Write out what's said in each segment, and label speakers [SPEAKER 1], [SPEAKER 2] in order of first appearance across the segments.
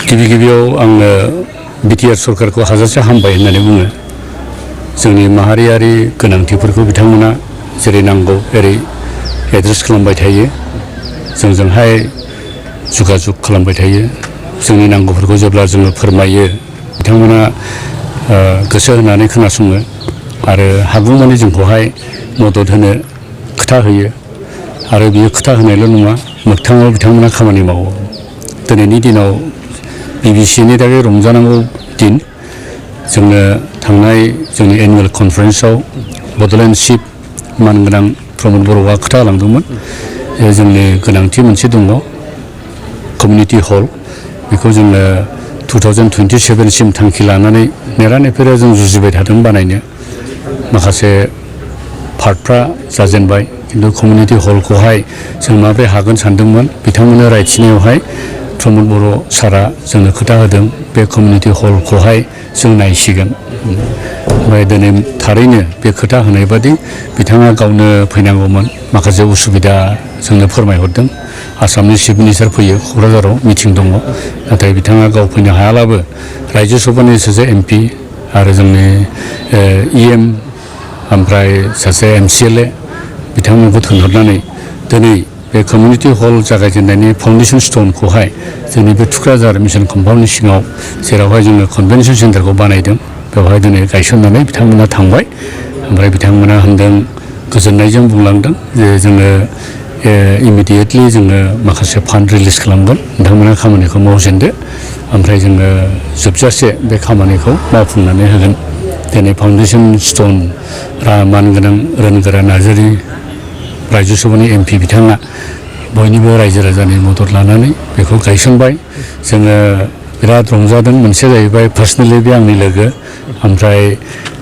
[SPEAKER 1] गिबियाव आङो बिटिआर सरकारखौ हाजासे हामबाय होननानै बुङो। जोंनि माहारियारि गोनांथिफोरखौ बिथांमोना जेरै नांगौ एरै एड्रेस खालामबाय थायो, जोंजोंहाय जुगाजुग खालामबाय थायो। जोंनि नांगौफोरखौ जेब्ला जोङो फोरमायो बिथांमोना गोसो होनानै खोनासङो आरो हागौमानि जोंखौहाय मदद होनो खोथा होयो आरो बियो खोथा होनायल' नङा, मोगथाङाव बिथांमोना खामानि मावो। दिनैनि दिनाव बिबिसिनि थाखाय रंजानांगौ दिन। जोङो थांनाय जोंनि एनुवेल कनफारेन्सआव बड'लेण्ड चिफ मानगोनां प्रमद बर'आ खोथा होलांदोंमोन जे जोंनि गोनांथि मोनसे दङ कमिउनिटि हल, बेखौ जोङो 2027सिम थांखि लानानै नेरानेफेरा जों जुजिबाय थादों बानायनो। माखासे पार्टफ्रा जाजेनबाय, खिन्थु कमिउनिटि हलखौहाय जों माबोरै हागोन सानदोंमोन। बिथांमोननो रायथिनायावहाय प्रमद बर' सारा जोंनो खोथा होदों बे कमिउनिटि हलखौहाय जों नायसिगोन। ओमफ्राय दिनै थारैनो बे खोथा होनाय बादि बिथाङा गावनो फैनांगौमोन, माखासे उसुबिदा जोंनो फोरमायहरदों। आसामनि चिफ मिनिस्टार फैयो, क'क्राझाराव मिटिं दङ, नाथाय बिथाङा गाव फैनो हायाब्लाबो रायजो सभानि सासे MP आरो जोंनि EM ओमफ्राय सासे MCLA बिथांमोनखौ थिनहरनानै दिनै बे कमिउनिटि हल जागायजेननायनि फाउन्डेसन स्टनखौहाय जोंनि बे थुक्राझार मिसन कम्पाउन्डनि सिङाव जेरावहाय जोङो कनभेनसन सेन्टारखौ बानायदों, बेवहाय दिनै गायसननानै बिथांमोना थांबाय। ओमफ्राय बिथांमोना होनदों, गोजोननायजों बुंलांदों जे जोङो इमिडियेटलि जोङो माखासे फान्ड रिलिज खालामगोन, नोंथांमोना खामानिखौ मावजेनदो, ओमफ्राय जोङो जोबजासे बे खामानिखौ मावफुंनानै होगोन। दिनै फाउन्डेसन स्टन मानगोनां रोनगोरा नार्जारि रायजो सभानि MP बिथाङा बयनिबो रायजो राजानि मदद लानानै बेखौ गायसनबाय। जोङो बिराद रंजादों। मोनसेया जाहैबाय पार्सनेलि बे आंनि लोगो, ओमफ्राय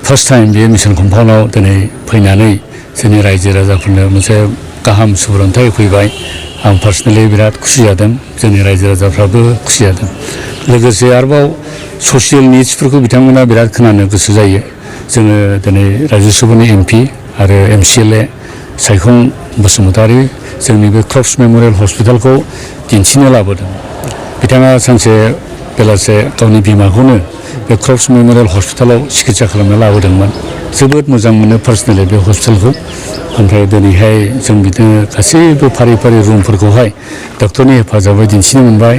[SPEAKER 1] फार्स्ट टाइम बे मिसन कम्पाउन्डआव दिनै फैनानै जोंनि रायजो राजाफोरनो मोनसे गाहाम सुबुरुन्थाइ होफैबाय। आं पार्सनेलि बिराद खुसि जादों, जोंनि रायजो राजाफ्राबो खुसि जादों। लोगोसे आरोबाव ससियेल निड्सफोरखौ बिथांमोना बिराद खोनानो गोसो जायो। जोङो दिनै रायजो सभानि MP आरो MCLA सायखं बसुमतारी जोंनि बे क्रफ्ट्स मेमरियेल हस्पिटालखौ दिन्थिनो लाबोदों। बिथाङा सानसे बेलासे गावनि बिमाखौनो बे क्रफ्ट्स मेमरियेल हस्पिटालाव सिकित्सा खालामनो लाबोदोंमोन। जोबोद मोजां मोनो पार्सनेलि बे हस्पिटालखौ। ओमफ्राय दिनैहाय जों बिदिनो गासैबो फारि फारि रुमफोरखौहाय डक्टरनि हेफाजाबै दिन्थिनो मोनबाय।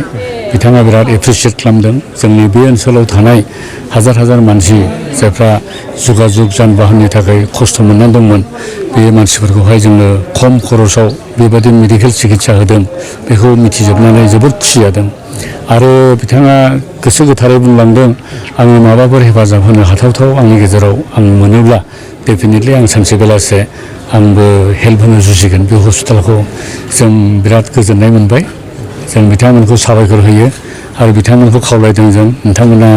[SPEAKER 1] बिथाङा बिराद एप्रिसियेट खालामदों। जोंनि बे ओनसोलाव थानाय हाजार हाजार मानसि जायफ्रा जुगाजुग जान-बाहननि थाखाय खस्थ' मोननानै दंमोन, बे मानसिफोरखौहाय जोङो खम खरसाव बेबायदि मेडिकेल सिकित्सा होदों, बेखौ मिथिजोबनानै जोबोद खुसि जादों। आरो बिथाङा गोसो गोथारै बुंलांदों, आङो माबाफोर हेफाजाब होनो हाथावथाव आंनि गेजेराव आं मोनोब्ला डेफिनेटलि आं सानसे बेलासे आंबो हेल्प होनो जुजिगोन बे हस्पिटालखौ। जों बिराद गोजोननाय मोनबाय। जों बिथांमोनखौ साबायखर होयो आरो बिथांमोनखौ खावलायदों जों, नोंथांमोना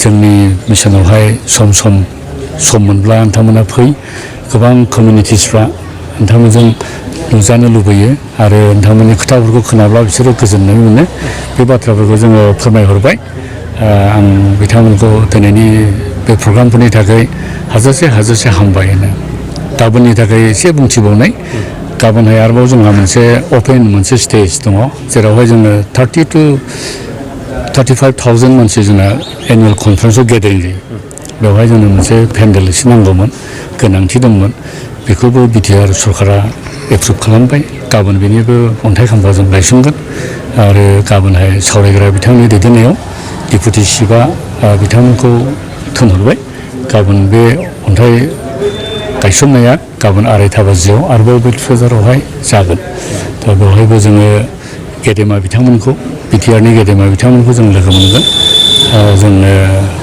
[SPEAKER 1] जोंनि मिसनावहाय सम मोनब्ला नोंथांमोना फै। गोबां कमिउनिटिसफ्रा नोंथांमोनजों नुजानो लुबैयो आरो नोंथांमोननि खोथाफोरखौ खोनाब्ला बिसोरो गोजोननाय मोनो। बे बाथ्राफोरखौ जोङो फोरमायहरबाय। आं बिथांमोनखौ दिनैनि बे प्रग्रामफोरनि थाखाय हाजासे हामबाय होनो। गाबोननि थाखाय एसे बुंथिबावनाय, गाबोनहाय आरोबाव जोंहा मोनसे अपेन मोनसे स्टेज दङ, जेरावहाय जोङो 30 to 35,000 मानसि जोंना एनुवेल कनफारेन्सआव गेदारिं जायो। बेवहाय जोंनो मोनसे पेन्डेल एसे नांगौमोन, गोनांथि दंमोन। बेखौबो बिटिआर सरकारा एप्रुभ खालामबाय। गाबोन बेनिबो अन्थाइ खाम्फा जों गायसनगोन आरो गाबोनहाय सावरायग्रा बिथांनि दैदेननायाव डिपुटि चिफआ बिथांमोनखौ थिनहरबाय। गाबोन बे अन्थाइ गायसननाया गाबोन 2:30 बाजियाव आरोबाव बे थुक्राझारावहाय जागोन। दा बेवहायबो जोङो गेदेमा बिथांमोनखौ, बिटिआरनि गेदेमा बिथांमोनखौ जों लोगो मोनगोन। जोङो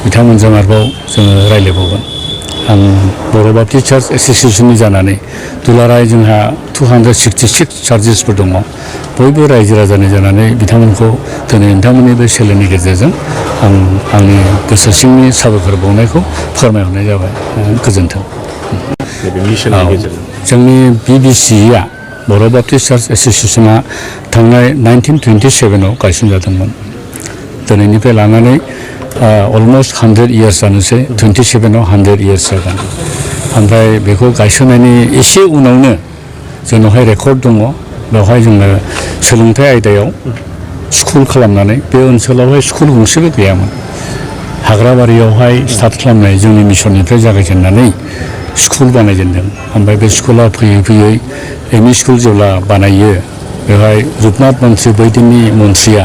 [SPEAKER 1] बिथांमोनजों आरोबाव जोङो रायज्लायबावगोन। आं बर' बाप्टिस्ट चार्च एस'सिएसननि जानानै दुलाराय जोंहा 266 चार्चेसफोर दङ। बयबो रायजो राजानि जानानै बिथांमोनखौ दिनै नोंथांमोननि बे सोलोनि गेजेरजों आं आंनि गोसो सिंनि साबायखर बावनायखौ फोरमायहरनाय जाबाय। गोजोन्थों। जोंनि BBCआ बर' बाप्टिस्ट चार्च एस'सिएसना थांनाय 1927आव गायसनजादोंमोन। दिनैनिफ्राय लानानै अलमस्ट 100 इयार्स जानोसै। 27आव 100 इयार्स जागोन। ओमफ्राय बेखौ गायसननायनि एसे उनावनो जोंनावहाय रेकर्ड दङ। बेवहाय जोङो सोलोंथाइ आयदायाव स्कुल खालामनानै बे ओनसोलावहाय स्कुल गंसेबो गैयामोन। हाग्राबारियावहाय स्टार्ट खालामनाय जोंनि मिसननिफ्राय जागायजेननानै स्कुल बानायजेनदों। ओमफ्राय बे स्कुला फैयै फैयै एमइ स्कुल जेब्ला बानायो बेवहाय रुपनाथ मन्त्रि बैदिननि मन्थ्रिया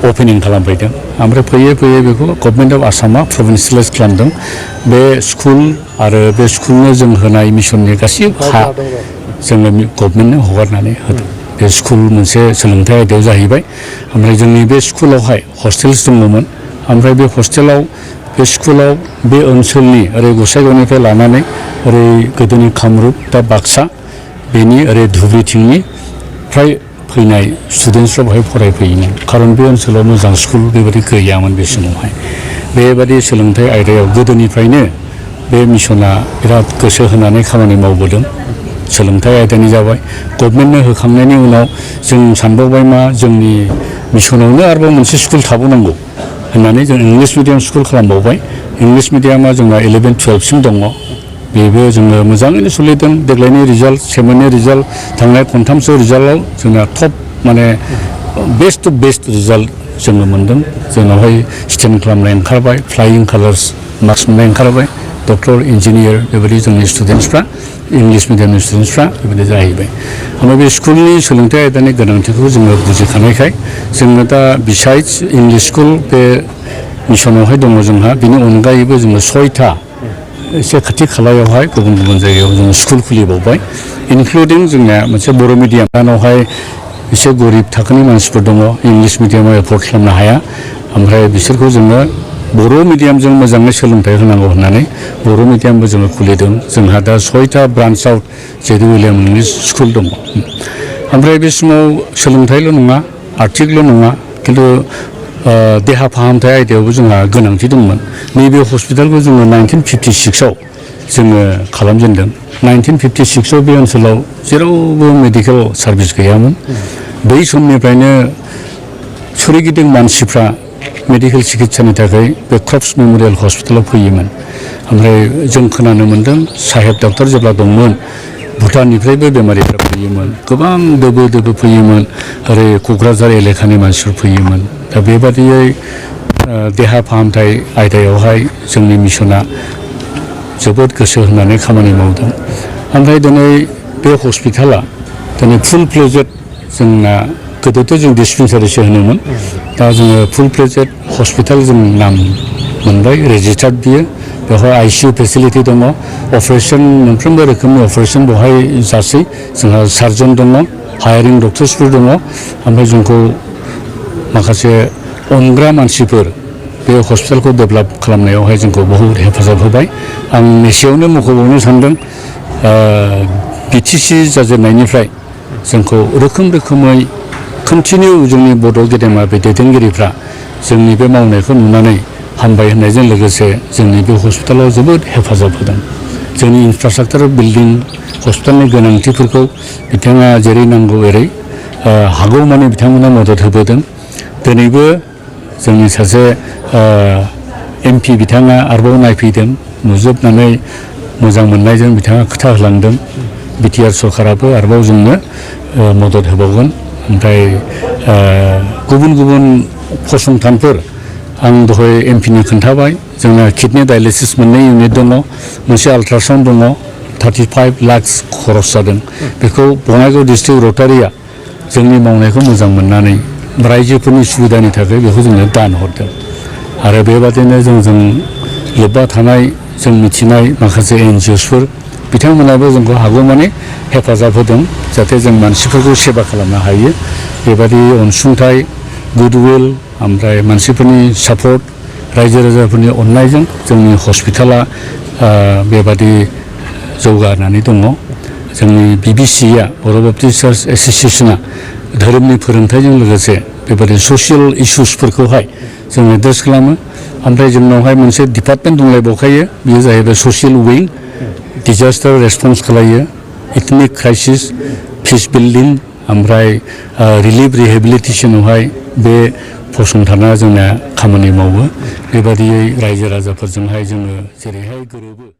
[SPEAKER 1] अपेनिं खालामफैदों। ओमफ्राय फैयै फैयै बेखौ गभर्नमेन्ट अफ आसामा प्रभिन्सियेलाइज खालामदों। बे स्कुल आरो बे स्कुलनो जों होनाय मिसननि गासैबो हा जोङो गभर्नमेन्टनो हगारनानै होदों। बे स्कुल मोनसे सोलोंथाइ आयदायाव जाहैबाय। ओमफ्राय जोंनि बे स्कुलावहाय हस्टेल्स दङमोन। ओमफ्राय बे हस्टेलाव बे स्कुलाव बे ओनसोलनि ओरै गसाइगावनिफ्राय लानानै ओरै गोदोनि कामरुप दा बाक्सा बेनि ओरै धुबुरीथिंनि फ्राय फैनाय स्टुडेन्टसफ्रा बेवहाय फरायफैयोमोन। खारन बे ओनसोलाव मोजां स्कुल बेबायदि गैयामोन बे समावहाय। बेबायदि सोलोंथाइ आयदायाव गोदोनिफ्रायनो बे मिसना बिराद गोसो होनानै खामानि मावबोदों। सोलोंथाइ आयदानि जाबाय। गभर्नमेन्टनो होखांनायनि उनाव जों सानबावबाय मा जोंनि मिसनावनो आरोबाव मोनसे स्कुल थाबावनांगौ होननानै जों इंलिस मिडियाम स्कुल खालामबावबाय। इंलिस मिडियामा जोंना 11-12सिम दङ। बेबो जोङो मोजाङैनो सोलिदों। देग्लायनि रिजाल्ट सेमोननि रिजाल्ट थांनाय खनथामसो रिजाल्टआव जोंना टप माने बेस्ट टु बेस्ट रिजाल्ट जोङो मोन्दों। जोंनावहाय स्टेन्ड खालामनाय ओंखारबाय, फ्लाइं कालार्स मार्क्स मोननाय ओंखारबाय। डक्टर इन्जिनियार बेबायदि जोंनि स्टुडेन्टसफ्रा इंलिस मिडियामनि स्टुडेन्टसफ्रा बेबायदि जाहैबाय। ओमफ्राय बे स्कुलनि सोलोंथाइ आयदानि गोनांथिखौ जोङो बुजिखानायखाय जोङो दा बिसाइड्स इंलिस स्कुल बे मिसनावहाय दङ जोंहा। बिनि अनगायैबो जोङो 6था एसे खाथि खालायावहाय गुबुन गुबुन जायगायाव जोङो स्कुल खुलिबावबाय। इनक्लुडिं जोंनिया मोनसे बर' मिडियाम दानावहाय एसे गोरिब थाखोनि मानसिफोर दङ इंलिस मिडियामाव एफर्ड खालामनो हाया। ओमफ्राय बिसोरखौ जोङो बर' मिडियामजों मोजाङै सोलोंथाइ होनांगौ होननानै बर' मिडियामबो जोङो खुलिदों। जोंहा दा 6था ब्रान्चआव जेडि उइलियाम इंलिस स्कुल दङ। ओमफ्राय बे समाव सोलोंथाइल' नङा, आर्थिकल' नङा, खिन्थु देहा फाहामथाय आयदायावबो जोंहा गोनांथि दंमोन। नैबे हस्पिटालखौ जोङो 1956आव जोङो खालामजेनदों। 1956आव बे ओनसोलाव जेरावबो मेडिकेल सार्भिस गैयामोन। बै समनिफ्रायनो सोरगिदिं मानसिफ्रा मेडिकेल सिकित्सानि थाखाय बे क्रफ्ट्स मेम'रियेल हस्पिटालाव फैयोमोन। ओमफ्राय जों खोनानो मोन्दों साहेब डक्टर जेब्ला दंमोन भुटाननिफ्रायबो बेमारिफ्रा फैयोमोन। गोबां दोबो दोबो फैयोमोन। ओरै क'क्राझार एलेकानि मानसिफोर फैयोमोन। दा बेबादियै देहा फाहामथाय आयदायावहाय जोंनि मिसना जोबोद गोसो होनानै खामानि मावदों। ओमफ्राय दिनै बे हस्पिटाला दिनै फुल फ्लेजेड जोंना गोदोथ' जों डिसपेन्सारिसो होनोमोन। दा जोङो फुल फ्लेजेड हस्पिटाल जों नाम मोनबाय, रेजिस्टार्ड बियो। बेवहाय आइसिइउ फेसिलिटि दङ। अपारेसन मोनफ्रोमबो रोखोमनि अपारेसन बेवहाय जासै। जोंहा सार्जन दङ, हायारिं डक्टर्सफोर दङ। ओमफ्राय जोंखौ माखासे अनग्रा मानसिफोर बे हस्पिटालखौ डेभेलप खालामनायावहाय जोंखौ बहुद हेफाजाब होबाय। आं एसेयावनो मख'बावनो सानदों बिटिसि जाजेननायनिफ्राय जोंखौ रोखोम रोखोमै कन्टिनिउ जोंनि बड' गेदेमा बे दैदेनगिरिफ्रा जोंनि बे मावनायखौ नुनानै हामबाय होननायजों लोगोसे जोंनि बे हस्पिटालाव जोबोद हेफाजाब होदों। जोंनि इनफ्रास्ट्राक्चार बिल्डिं हस्पिटालनि गोनांथिफोरखौ बिथाङा जेरै नांगौ एरै हागौमानि बिथांमोना मदद होबोदों। दिनैबो जोंनि सासे एमपि बिथाङा आरोबाव नायफैदों। नुजोबनानै मोजां मोननायजों बिथाङा खोथा होलांदों बिटिआर सरकाराबो आरोबाव जोंनो मदद होबावगोन। ओमफ्राय गुबुन गुबुन फसंथानफोर आं दहाय एमपिनो खोन्थाबाय। जोंना किडनि डायलिसिस मोननै इउनिट दङ, मोनसे आल्ट्रासाउन्ड दङ। 35 लाख खरस जादों। बेखौ बङाइगाव डिस्ट्रिक्ट रटारिया जोंनि मावनायखौ मोजां मोननानै रायजोफोरनि सुबिदानि थाखाय बेखौ जोंनो दान हरदों। आरो बेबादिनो जोंजों लोब्बा थानाय जों मिथिनाय माखासे एनजिअसफोर बिथांमोनाबो जोंखौ हागौमानि हेफाजाब होदों जाहाथे जों मानसिफोरखौ सेबा खालामनो हायो। बेबादि अनसुंथाइ, गुडविल ओमफ्राय मानसिफोरनि सापर्ट, रायजो राजाफोरनि अननायजों जोंनि हस्पिटाला बेबादि जौगानानै दङ। जोंनि बिबिसिआ बर' बाप्टिस्ट चार्च एस'सिएशना धोरोमनि फोरोंथाइजों लोगोसे बेबादि ससियेल इस्युसफोरखौहाय जों एड्रेस खालामो। ओमफ्राय जोंनावहाय मोनसे डिपार्टमेन्ट दंलायबावखायो, बेयो जाहैबाय ससियेल उइं। डिजास्टार रेसपन्स खालायो, इकनमिक क्राइसिस, पिस बिल्डिं ओमफ्राय रिलिफ रिहेबिलिटेसनावहाय बे फसंथाना जोंना खामानि मावो। बेबादियै रायजो राजाफोरजोंहाय जोङो जेरैहाय गोरोबो